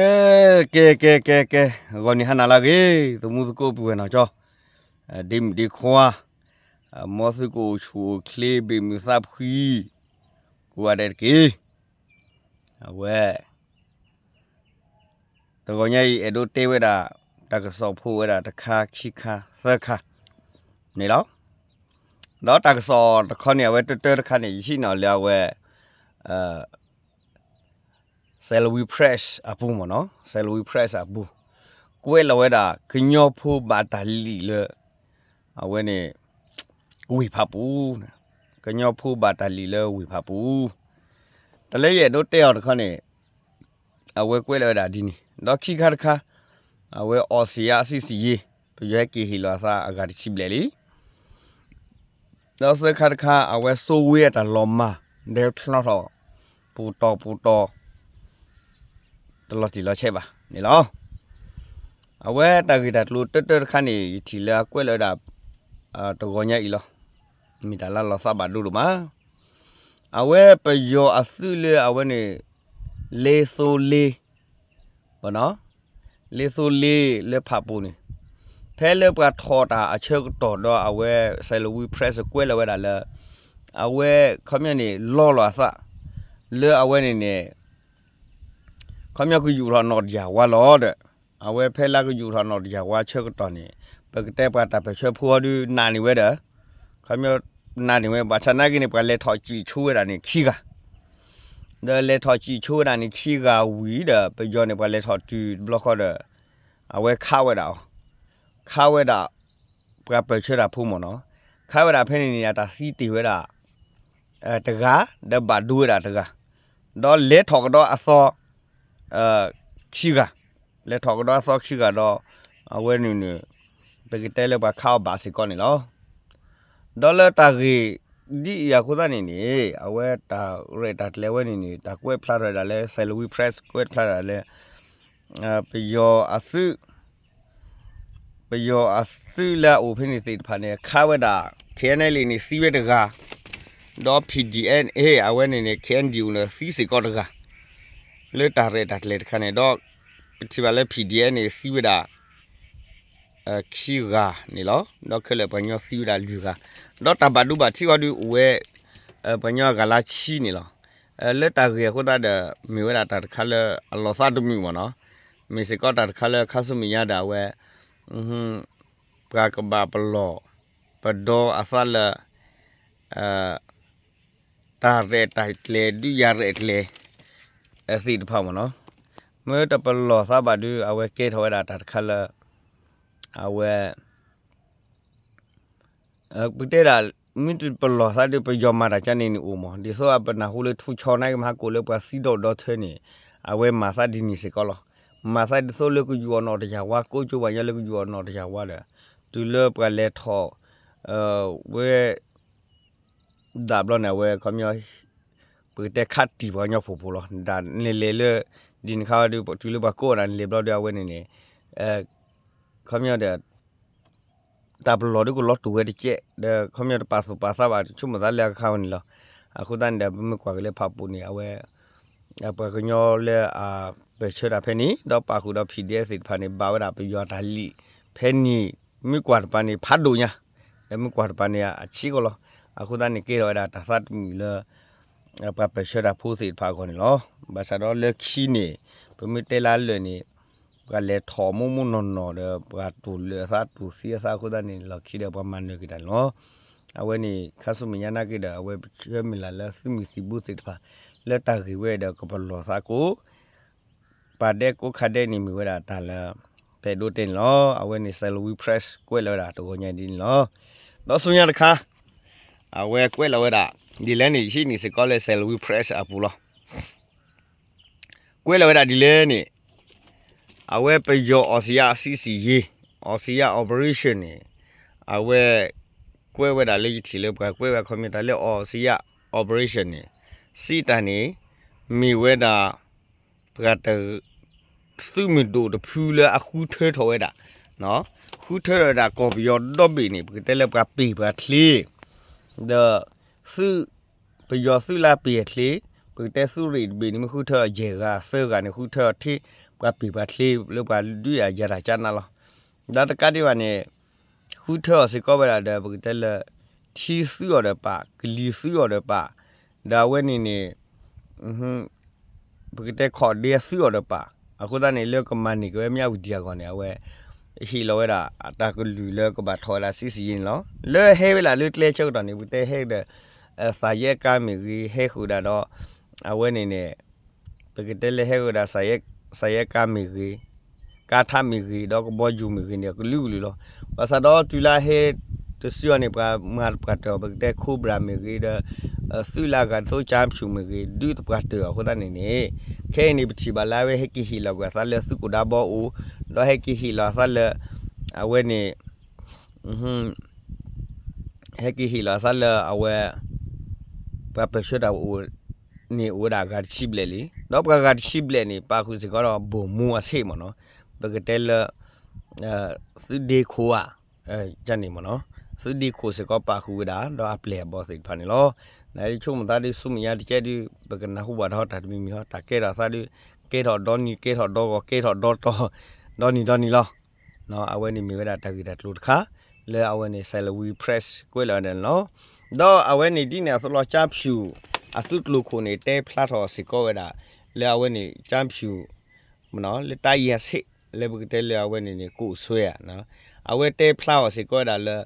ကဲ ကဲ ကဲ ကဲ ကဲ, ဂီၤနံၤဟါနၤလၢအဂ့ၤ သမူသကိးပုၢ်ဝဲၢ်နီၢ်ကၠီ, ဒ့မုၣ်ဒ့ခွါ, မ်သုကအိၣ်ဆူၣ်အိၣ်ချ့ ဘ့ၣ်မုၢ်သးဖှံ, ကိးဂၤဒဲးတက့ၢ်. အဝဲ တဂီၤညါအံၤ အဲၣ်ဒိးတဲဝဲဒၣ် တၢ်ကစီၣ်ဖိဝဲဒၣ်တခါခံခါ သၢခါန့ၣ်လီၤ. ဒီးတၢ်ကစီၣ်တခါန့ၣ် အဝဲတၢတၢတခါန့ၣ် ယဟံးန့ၢ်အီၤလၢအဝဲ Salween Press အပူၤမ့ၢ်နီၤ, Salween Press အပူၤ, ကွဲးလီၤဝဲဒၣ် ကညီဖိဘၣ်တၢ်လံၣ်လၢ အဝဲန့ၣ် ဝ့ၢ်ဖးပူၤ, ကညီဖိဘၣ်တၢ်လံၣ်လၢဝ့ၢ်ဖးပူၤ, တၢ်လၢယအဲၣ်ဒိးတဲအီၤတခါန့ၣ် အဝဲကွဲးလီၤဝဲဒၣ်ဒ်န့ၣ်, ဒီးခံခါတခါ အဝဲ Asia စံစံယ့ ပယီၤဟဲက့ၤဟ့ၣ်လီၤအသးအဂၤတဆံဘျဲၣ်လံ ဒီးသၢခါတခါ အဝဲစိဝ့အတၢ်လီၤမၢ် ဒဲဖျီထီၣ် ပူၤတီၤပူၤတီၤ တလီၤတံၢ်လီၤဆဲးဘၣ်န့ၣ်လီၤ. အဝဲတၢ်ဂ့ၢ်တၢ်ကျိၤတၢတၢတခါန့ၣ် ယထံၣ်လၢအကွဲးလီၤဝဲဒၣ် တဂီၤညါအံၤလီၤ. မ့ၢ်တၢ်လၢလီၤသးဘၣ်ဒိဒိၣ်မး. အဝဲပယီၤအသုးလၢအဝဲန့ၣ် လ့သိလ့ လ့သိလ့လၢဖးပူၤန့ၣ် ဖဲလၢပှၤထီၣ်တၢ်အဆၢကတီၢ်ဒီးအဝဲ Salween Press ကွဲးလီၤဝဲဒၣ်လၢ အဝဲခီပညီန့ၣ် လီလီၤအသး လၢအဝဲန့ၣ်န့ၣ် ခီပညီကယူာ်ထီၣ်နီၣ်တယၢ်ဝါလီၤဒီး အဝဲဖဲလၢကယူာ်ထီၣ်နီၣ်တယၢ်ဝါဆၢကတီၢ်န့ၣ် ပကတဲပှၤတၢ်ပၢၢ်ဆၢဖိအီၤဒုးနာ်န့ၢ်ဝဲဒီး ခီပညီနာ်န့ၢ်ဝဲ ဘၣ်ဆၣ်နာ်က့န့ၣ် ပှၤလဲၤထီၣ်စံၣ်ဆိဝဲဒၣ်န့ၣ်ခံဂၤ ဒီးလဲၤထီၣ်စံၣ်ဆိဝဲဒၣ်န့ၣ်ခံဂၤဝံၤဒီး ပယီၤန့ၣ် ပှၤလဲၤထီၣ်တုၤတဘျီဃီဒီး အဝဲခးဝဲဒၣ်အီၤ, ခးဝဲဒၣ် ပှၤပၢၢ်ဆၢတၢ်ဖိမ့ၢ်နီၤ, ခးဝဲဒၣ်ဖဲန့ၣ်န့ၣ် အတၢ်သံတ့ၢ်ဝဲဒၣ် တဂၤ ဒီးဘၣ်ဒိဝဲဒၣ်တဂၤ, ဒီးလဲၤထီၣ်ကဒီးအသီ ခံဂၤ, လဲၤထီၣ်ကဒီးအသီခံဂၤဒီး အဝဲန့ၣ်န့ၣ် ပကတဲလၢပှၤခးအီၤဘၣ်စ့ၢ်ကီးန့ၣ်လီၤ. ဒီးလၢတၢ်ဂ့ၢ်ဒ်အံၤအဃိသတးန့ၣ်န့ၣ် အဝဲတၢ်ရဲၣ်တၢ်ကျဲၤဝဲန့ၣ်န့ၣ် တၢ်ကွဲးဖျါထီၣ်ဝဲဒၣ်လၢ Salween Press ကွဲးဖျါထီၣ်လၢ ပယီၤအသုး ပယီၤအသုးလၢအအိၣ်ဖဲန့ၣ်သ့ၣ်တဖၣ်န့ၣ် ခးဝဲဒၣ် K N L A န့ၣ်သံဝဲတဂၤ, ဒီး P D N A အဝဲန့ၣ်န့ၣ် K N D O န့ၣ်သံစ့ၢ်ကီးတဂၤ, လၢတၢ်ရဲၣ်တၢ်ကျဲၤတခါန့ၣ် ဒီးပထံၣ်ဘၣ်လၢ P D N A န့ၣ်သံဝဲဒၣ် ခံဂၤန့ၣ်လီၤ. ဒီးခဲလၢာ်ပှၤကညီသံဝဲဒၣ်လွံၢ်ဂၤ, ဒီးတၢ်ဘၣ်ဒိဘၣ်ထံးအီၤဒုးအိၣ်ဝဲ ပှၤကညီအဂၤလၢဆံန့ၣ်လီၤ. လၢတၢ်ဂ့ၢ်အဃိသတးဒီး မ့ၢ်ဝဲဒၣ်တၢ်တခါလၢအလီၤသးတမုာ်မ့ၢ်နီၤ, မ့ၢ်စ့ၢ်ကီးတၢ်တခါလၢခါဆူမဲာ်ညါဒီးအဝဲ ပှၤကဘၣ်ပလီၢ်ပဒီအသးလၢ တၢ်ရဲၣ်တၢ်ကျဲၤ ဒုးယၤရဲၣ်ကျဲၤ အသ့ၣ်တဖၣ်မ့ၢ်နီၤ, မ့ၢ်တပလီၢ်သးဘၣ်ဒုး အဝဲကဲထီၣ်ဝဲဒၣ်တၢ်တခါလၢ အဝဲ ပတဲဒၣ် မ့ၢ်တပလီၢ်သးဒုး ပယီၤမၤတၢ်ကန့ၣ်န့ၣ်အိၣ်မး, ဒ်သိးပနၢ်ဟူလၢထူဆီနာ်က့မဟါကိၣ်လၢပှၤသံဒီဒီထၢန့ၣ် အဝဲမၤသးဒ်န့ၣ်စ့ၢ်ကီးလီၤ. မၤသးဒ်သိးလၢကယူၢ်အီၤနီၣ်တယၢ်ဝါ ကိးကၠိဘၣ်ညီလၢကယူၢ်အီၤနီၣ်တယၢ်ဝါဒီး တုၤလၢပှၤလဲၤထီၣ် ဝဲ ဒၣ်ဘျီန့ၣ် အဝဲခီပညီ ပကတဲခးတံၢ်ပှၤကညီဖိဖိလီၤ. ဒၣ်နလဲၤလၢ ဒ်န့ၣ်ခါဒုး တုၤလၢပှၤကိးနၤနလဲၤဘျီဒီး အဝဲန့ၣ်န့ၣ် ခီပညီဒီး တၢ်ပလီၢ်ဒုးကလီၤတူာ်ဝဲတကဲး ဒီးခီပညီတပာ်သူၣ်ပာ်သးဘၣ် ဆိကမိၣ်သးလၢအကခါဝဲန့ၣ်လီၤ. အဃိသတးန့ၣ်ဒီး ပမ့ၢ်ကွၢ်က့ၤလၢဖးပူၤန့ၣ် အဝဲ ပှၤကညီလၢအပၢၢ်ဆၢတၢ်ဖဲန့ၣ် ဒီးပာ်ဃုာ်ဒီး P D F သ့ၣ်တဖၣ်န့ၣ် ဘၣ်ဝဲဒၣ်ပယီၤတၢ်လံာ်ဖဲန့ၣ် မ့ၢ်ကွၢ်တပၤန့ၣ် ဖးဒိၣ်ညါ ဒီးမ့ၢ်ကွၢ်တပၤန့ၣ် အဆံးကီးလီၤ. အဃိသတးန့ၣ် ကဲထီၣ်ဝဲဒၣ်တၢ်သးတမုာ်လၢ ပှၤပၢၢ်ဆၢတၢ်ဖိသ့ၣ်တဖၣ်အဂီၢ်န့ၣ်လီၤ. ဘၣ်ဆၣ်ဒီးလၢခံန့ၣ် ပမ့ၢ်တဲလၢအလၢာ်န့ၣ် ပှၤလဲၤထီၣ်မိၢ်မိၢ်နီၢ်နီၢ်ဒီး ပှၤတူၢ်လၢာ်အသးတူၢ်သံအသးအဃိသတးန့ၣ် လီၢ်ခံဒီးပှၤမၤနၢၤက့ၤတၢ်န့ၣ်လီၤ. အဝဲန့ၣ် ခါဆူမဲာ်ညါနာ်က့ဒီး အဝဲပဆၢမုၢ်လၢ်လၢသုးမုၢ်သံၣ်ဘိသ့ၣ်တဖၣ် လၢတၢ်ဂ့ၢ်ဝဲဒီးကပလီၢ်သးကိး ပာ်ဒဲးကိးခးဒဲးန့ၣ်မ့ၢ်ဝဲဒၣ်တၢ်လၢ ပအဲၣ်ဒိးတဲန့ၣ်လီၤ. အဝဲန့ၣ် Salween Press ကွဲးလီၤဝဲဒၣ်တဂီၤညါဒ်န့ၣ်လီၤ. ဒီးဆူညါတခါ အဝဲကွဲးလီၤဝဲဒၣ် ဒ်လဲၣ်န့ၣ် ယဟံးန့ၢ်စ့ၢ်ကီးလၢ Salween Press အပူၤလီၤ. ကွဲးလီၤဝဲဒၣ်ဒ်လဲၣ်န့ၣ် အဝဲပယီၤ Asia စံစံယ့ Asia Operation န့ၣ် အဝဲ ကွဲးဝဲဒၣ်လၢယထံၣ်လၢပှၤကွဲးဝဲအခီပညီတၢ်လၢ Asia Operation န့ၣ် စံးတၢ်န့ၣ် မ့ၢ်ဝဲဒၣ် ပှၤတ သုးမုၢ်ဒိၣ်တဖုလၢအဃုထၢထီၣ်ဝဲဒၣ် ဃုထၢထီၣ်ဝဲဒၣ်ကီၢ်ပယီၤဒီဘ့ၣ်န့ၣ် ပကတဲလၢပှၤပ့ၢ်ပှၤချ့ ဒီး သုး ပယီၤသုးလၢပ့ၢ်အချ့ ပကတဲသုးရ့ၣ်တဘ့ၣ်န့ၣ် မ့ၢ်ဃုထၢထီၣ်ယဲၢ်ဂၤသၢဂၤန့ၣ် ဃုထၢထီၣ်ထံ ပှၤပ့ၢ်ပှၤချ့လၢပှၤဒုးယၤတၢ်ကၠါနါလီၤ. ဒီးတကးဒံးဘၣ်န့ၣ် ဃုထၢအီၤစ့ၢ်ကီးဝဲဒၣ်ဒီး ပကတဲလၢ ထံသုးအီၤဒီးပာ်, ကလံၤသုးအီၤဒီးပာ်, ဒီးအဝဲန့ၣ်န့ၣ် ပကတဲခီၣ်ဒ့သုးအီၤဒီးပာ်, အဃိသတးန့ၣ် လၢကမၤန့ၢ်က့ၤဝဲမၠးဝတံၤအဂီၢ်န့ၣ် အဝဲ ဟ့ၣ်လီၤဝဲဒၣ်တၢ်ကလုၢ်လၢကဘၣ်ထီၣ်ဝဲဒၣ် စစ်ဆင်ရေး န့ၣ်လီၤ. လၢဟဲဝဲဒၣ်လၢကျဲဆၢကတီၢ်န့ၣ် ပကတဲဟဲဒီး သးယဲၢ်ကါမ့ၢ်ဂ့ၤ ဟဲဃုာ်ဒၣ်ဒီး အဝဲန့ၣ်န့ၣ် ပကတဲလၢဟဲဃုာ်ဒၣ် သးယဲၢ်ကါမ့ၢ်ဂ့ၤ, ကါထးမ့ၢ်ဂ့ၤ ဒီးကဘီယူၤမ့ၢ်ဂ့ၤန့ၣ် အကလုာ်ကလုာ်လီၤ. ဘၣ်ဆၣ်ဒီးတုၤလၢဟဲတစုအီၤန့ၣ် ပှၤမၤတပှၤတၢၢ်အီၤ ပကတဲ Cobra မ့ၢ်ဂ့ၤဒီး သုးလၢအဂၤဒ်သိး ကၠါဖၠူၣ်မ့ၢ်ဂ့ၤ ဒုးတပှၤတၢၢ်အီၤအဃိသတးန့ၣ်န့ၣ် ခဲအံၤန့ၣ် ပထံၣ်ဘၣ်လၢအဝဲဟဲက့ၤဟ့ၣ်လီၤကွံာ်အသးလၢသုးခိၣ်ဒၢဘီအိၣ်, ဒီးဟဲက့ၤဟ့ၣ်လီၤအသးလၢ အဝဲန့ၣ် ဟဲက့ၤဟ့ၣ်လီၤအသးလၢအဝဲ ပှၤပၢၢ်ဆၢတၢ်အိၣ်န့ၣ် အိၣ်ဝဲဒၣ်အဂၤတဆံဘျဲၣ်လံ. ဒီးပှၤဂၤတဆံဘျဲၣ်န့ၣ် ပာ်ဃုာ်စ့ၢ်ကီးဒီး ဗိုလ်မှူးအဆင့်မ့ၢ်နီၤ, ပကတဲလၢ သုးဒ့ခိၣ်ဧါ, န့ၣ်မ့ၢ်နီၤ, သုးဒ့ခိၣ်စ့ၢ်ကီးပာ်ဃုာ်ဝဲဒၣ် ဒီးအပျဲၢ်အဘီၣ်သ့ၣ်တဖၣ်န့ၣ်လီၤ. နဆိကမိၣ်သးဒုး ဆူမဲာ်ညါတကဲဒုး ပကနၢ်ဟူဘၣ်ဒီးတၢ်တမံၤမံၤလီၤ, တၢ်ကဲထီၣ်သးဒုး ကဲထီၣ်ဒီနံၤ ကဲထီၣ်ဒီဂီၤ ကဲထီၣ်ဒီတီၤ ဒီနံၤဒီနံၤလီၤ. အဝဲန့ၣ်မ့ၢ်ဝဲဒၣ်တၢ်ဂ့ၢ်တၢ်ကျိၤတခါ လၢအဝဲန့ၣ် Salween Press ကွဲးလီၤဝဲဒၣ်န့ၣ်လီၤ. ဒီးအဝဲန့ၣ်ဒ်န့ၣ်အသိးလီၤ ကၠါဖၠူၣ် အသုးကျိၤခိၣ်န့ၣ် တဲဖျါထီၣ်စ့ၢ်ကီးဝဲဒၣ် လၢအဝဲန့ၣ် ကၠါဖၠူၣ် လၢတၢ်ယဲၢ်ဆ့ၣ် လၢပကတဲလၢအဝဲန့ၣ်န့ၣ် ကိးဆွဲဧါ, အဝဲတဲဖျါအီၤစ့ၢ်ကီးဝဲဒၣ်လၢ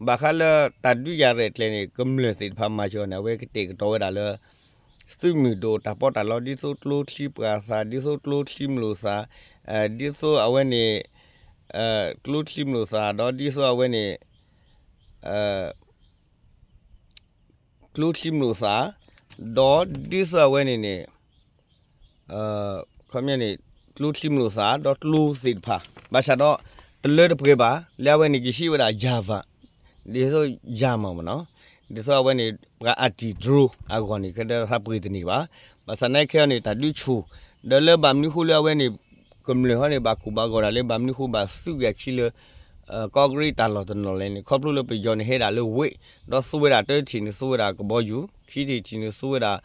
ဘၣ်ဃးလၢတၢ်ဒုးယၤရဲၣ်ကျဲၤန့ၣ် ကမျၢၢ်သ့ၣ်တဖၣ်မၤစၢၤအီၤန့ၣ် အဝဲကတဲာ်ကတီၤဝဲဒၣ်လၢ သုးမုၢ်ဒိၣ်တၢ်ပီးတၢ်လီ ဒ်သိးကျိချံပှာ်သၣ် ဒ်သိးကျိချံမျိာ်သၣ် ဒ်သိးအဝဲန့ၣ် ကျိချံမျိာ်သၣ် ဒီးဒ်သိးအဝဲန့ၣ် ကျိချံမျိာ်သၣ် ဒီးဒ်သိးအဝဲန့ၣ်န့ၣ် ခီပညီန့ၣ် ကျိချံမျိာ်သၣ် ဒီးကျိသ့ၣ်တဖၣ် ဘၣ်ဆၣ်ဒီး တလၢတပှဲၤဘၣ် လၢအဝဲန့ၣ်ကဟံးဝဲဒၣ် Java ဒ်သိး Java မ့ၢ်နီၤ ဒ်သိးအဝဲန့ၣ် ပှၤ anti drone အဂီၢ်န့ၣ် ကဒၢသးပှ့ၤတန့ၢ်ဘၣ်. ဘၣ်ဆၣ်နာ်က့ခဲအံၤန့ၣ် တၢ်ဒုးဆူၣ် ဒီးလၢဘၣ်မနုၤဃိလၢအဝဲန့ၣ် ကမျၢၢ်ဟီန့ၣ် ဘၣ်ကိၢ်ဘၣ်ဂီၤဒၣ်လၢ ဘၣ်မနုၤဃိဘၣ်သုးက့ၤအခံလၢ ကီၢ်ကရံးတၢ်လီၢ်တနီၤလဲၣ်န့ၣ် ခီဖျိလၢပယီၤန့ၣ်ဟဲဒၣ်လၢဝ့ၢ် ဒီးသူဝဲဒၣ်တၢထံၣ်န့ၣ် သူဝဲဒၣ်ကဘီယူၤ ခံထံၣ်ထံၣ်န့ၣ် သူဝဲဒၣ်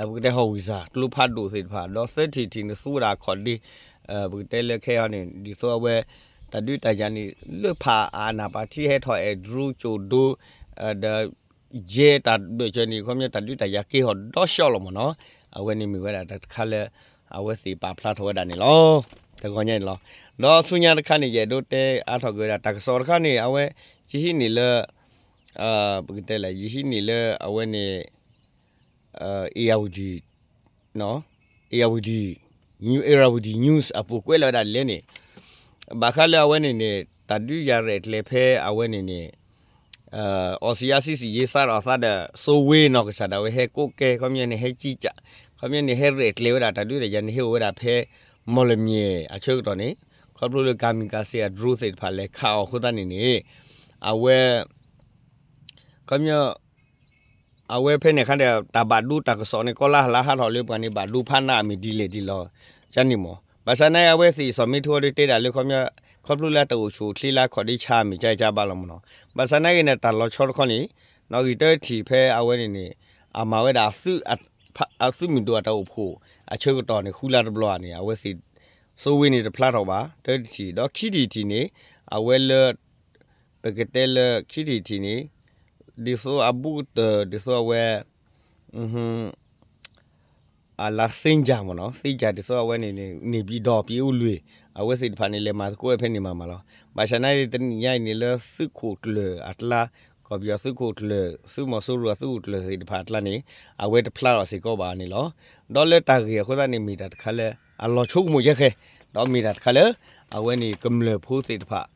ပကတဲ howitzer ကျိဖးဒိၣ်သ့ၣ်တဖၣ် ဒီးသၢထံၣ်ထံၣ်န့ၣ် သူဝဲဒၣ်ခီၣ်ဒ့ ပကတဲလၢခဲအံၤန့ၣ် ဒ်သိးအဝဲ တၢ်ဒုးတၢ်ယၤန့ၣ် လၢဖးအါနၢ်ပၢၢ်ထံဟဲထီၣ်အဲၣ် drone ကၠိၣ်ဒိ ဒီး ယဲတၢ်ဘၢၣ်စၢၤန့ၣ် ခီပညီတၢ်ဒုးတၢ်ယၤကဲထီၣ်ဒီးဆှီလီၤမ့ၢ်နီၤ အဝဲန့ၣ်မ့ၢ်ဝဲဒၣ်တၢ်တခါလၢ အဝဲသ့ၣ်ပာ်ဖျါထီၣ်ဝဲဒၣ်န့ၣ်လီၤ. တဂီၤညါန့ၣ်လီၤ. ဒီးဆူညါတခါန့ၣ် ယအဲၣ်ဒိးတဲအါထီၣ်က့ၤဝဲဒၣ် တၢ်ကစီၣ်တခါန့ၣ် အဝဲ ယဟံးန့ၢ်လၢ ပကတဲလဲၣ် ယဟံးန့ၢ်လၢအဝဲန့ၣ် Irrawaddy, Irrawaddy, New Irrawaddy News အပူၤကွဲးလီၤဝဲဒၣ်လဲၣ်န့ၣ် ဘၣ်ဃးလၢအဝဲန့ၣ်န့ၣ် တၢ်ဒုးယၤရဲၣ်ကျဲၤဖဲအဝဲန့ၣ်န့ၣ် အီစံယါ စစ်ဆင်ရေး စးထီၣ်အသးဒီး စိဝ့နီၢ်ကစၢ်ဒၣ်ဝဲဟဲကိးကဲ ခီပညီန့ၣ်ဟဲကံကး ခီပညီန့ၣ်ဟဲရဲၣ်ကျဲၤဝဲဒၣ် တၢ်ဒုးတၢ်ယၤန့ၣ်ဟဲအိၣ်ဝဲဒၣ်ဖဲ မီၢ်လမၠဲၣ်အဆၢကတီၢ်န့ၣ် ခီဖျိလၢ kamikaze အ drone သ့ၣ်တဖၣ်လဲၤခးအီၤအဃိသတးန့ၣ်န့ၣ် အဝဲ ခီပညီ အဝဲဖဲန့ၣ်အခါဒီး တၢ်ဘၣ်ဒိတၢ်ကစီၣ်န့ၣ် ကီၢ်လါဟလါဟးထီၣ်လၢပှၤန့ၣ် ဘၣ်ဒိဖးနးအမ့ၢ်ဒ်လဲၣ်ဒ်လဲၣ် ကန့ၣ်မ့ၢ် ဘၣ်ဆၣ်နာ်က့ အဝဲသ့ၣ်စီၤမ့ထိဒီးတဲဒၣ်လၢခီပညီ ခီဖျိလၢတၢ်အိၣ်ဆူၣ်အိၣ်ချ့လၢခီၣ်ဒ့ဆါမ့ၢ်ကါကါဘၣ်လီၤမ့ၢ်နီၤ ဘၣ်ဆၣ်နာ်က့န့ၣ် တၢ်လီၤဆီတခီန့ၣ် နီၣ်ဂံၢ်တၢထံၣ်ဖဲအဝဲန့ၣ်န့ၣ် အမၤဝဲဒၣ် အသုးမုၢ်ဒိၣ်အတၢ်အိၣ်ဖှိၣ်အဆၢကတီၢ်န့ၣ် ဃုလါတဘျီဧါန့ၣ် အဝဲသ့ၣ် စိဝ့န့ၣ်တဖျါထီၣ်ဘၣ် တၢထံၣ် ဒီးခံထံၣ်ထံၣ်န့ၣ် အဝဲလၢ ပကတဲလၢခံထံၣ်ထံၣ်န့ၣ် ဒ်သိးအဘူးကတၢၢ် ဒ်သိးအဝဲ အလါသ့ၣ်ကၠၢ်မ့ၢ်နီၤ သ့ၣ်ကၠၢ်ဒ်သိးအဝဲန့ၣ်န့ၣ် နေပြည်တော် ပြည်ဦးလွင် အဝဲသ့ၣ်တဖၣ်န့ၣ် လဲၤမၤသကိးဝဲဖဲန့ၣ်မးမးလီၤ. ဘၣ်ဆၣ်နာ်က့ တနံၤညါအံၤန့ၣ်လၢသုးခိၣ်ကျၢၢ်အကျါ ကီၢ်ပယီၤသုးခိၣ်ကျၢၢ် သုးမီၤစိရိၤအသုးခိၣ်ကျၢၢ်သ့ၣ်တဖၣ်အကျါန့ၣ် အဝဲတဖျါထီၣ်စ့ၢ်ကီးဘၣ်န့ၣ်လီၤ. ဒီးလၢတၢ်ဂ့ၢ်အဃိသတးန့ၣ် မ့ၢ်တၢ်တခါလၢ အလီၤဆိကမိၣ်ယဲၢ်ဃဲ ဒီးမ့ၢ်တၢ်တခါလၢ အဝဲန့ၣ်ကမျၢၢ်ဖိသ့ၣ်တဖၣ်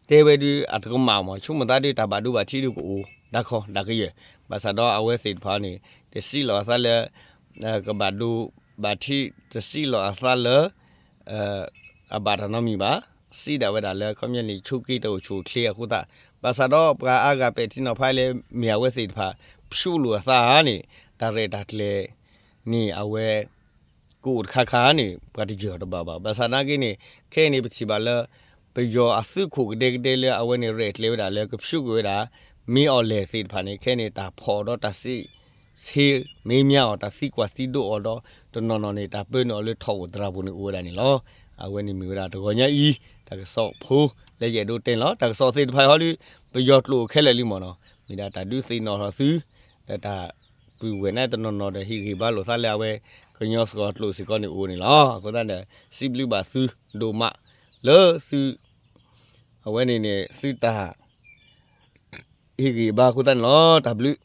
တဲဝဲဒုးအတကမၣ်မး ဆိကမိၣ်သးဒုးတၢ်ဘၣ်ဒိဘၣ်ထံးဒုးကအိၣ် ဒၣ်ခီဒၣ်ကယဲၢ် ဘၣ်ဆၣ်ဒီးအဝဲသ့ၣ်တဖၣ်န့ၣ် တစံးလီၤအသးလၢ ကဘၣ်ဒိဘၣ်ထံး တစံးလီၤအသးလၢ အဘၣ်တၢ်နီတမံၤဘၣ် စံးဒၣ်ဝဲဒၣ်လၢ ခီပညီန့ၣ် ဆိးက့တၢ်အိၣ်ဆူၣ်အိၣ်ချ့အဃိသတး ဘၣ်ဆၣ်ဒီးပှၤအါဂၤပဲာ်ထံနီၤဖးလၢ မ့ၢ်အဝဲသ့ၣ်တဖၣ် ဖျိလိာ်အသးန့ၣ် တၢ်ရဲၣ်တၢ်ကျဲၤန့ၣ် အဝဲ ကအိၣ်တခါခါန့ၣ် ပှၤတယၢၤအီၤတဘၣ်ဘၣ်. ဘၣ်ဆၣ်နာ်က့န့ၣ် ခဲအံၤန့ၣ် ပထံၣ်ဘၣ်လၢ ပယီၤအသုးခိၣ်ကဒဲကဒဲလၢအဝဲန့ၣ် ရဲၣ်ကျဲၤဝဲဒၣ်လၢကဖျိက့ၤဝဲဒၣ် မ့ၢ်အီၤလဲၣ်သ့ၣ်တဖၣ်န့ၣ် ခဲအံၤန့ၣ် တၢ်ဖီၣ်ဒီးတၢ်စံးဆ့ မ့ၢ်မၠါအီၤ တၢ်သံကွၢ်သံဒိးအီၤဒီး တနီၤနီၤန့ၣ် တၢ်ပၢနုာ်အီၤလၢထီၣ်အိၣ်သရၣ်ပူၤန့ၣ်အိၣ်ဝဲဒၣ်န့ၣ်လီၤ. အဝဲန့ၣ်မ့ၢ်ဝဲဒၣ်တဂီၤညါအံၤ တၢ်ကစီၣ်ဖိလၢယအဲၣ်ဒိးတဲန့ၣ်လီၤ. တၢ်ကစီၣ်သ့ၣ်တဖၣ်ဟီဒုး ပယီၤကျိာ်ခဲလၢာ်လံမ့ၢ်နီၤ, မ့ၢ်ဒၣ်တၢ်ဒုးသ့ၣ်နီၣ်ထီၣ်သု ဒီးတၢ်ပုၢ်ဝဲၢ်န့ၣ်တနီၤနီၤဒီး ဟ့ၣ်ဂံၢ်ဘါလိာ်သးလၢအဝဲ ကညီစှီၤကျိာ်စ့ၢ်ကီးန့ၣ်အိၣ်န့ၣ်လီၤ. အဃိသတးန့ၣ် စံးဘျုးဘၣ်သုဒိၣ်မးလၢသု အဝဲန့ၣ်န့ၣ် သုတၢ်ဟ့ၣ်ဂံၢ်ဘါအဃိသတးန့ၣ်လီၤ. တၢ်ဘျုး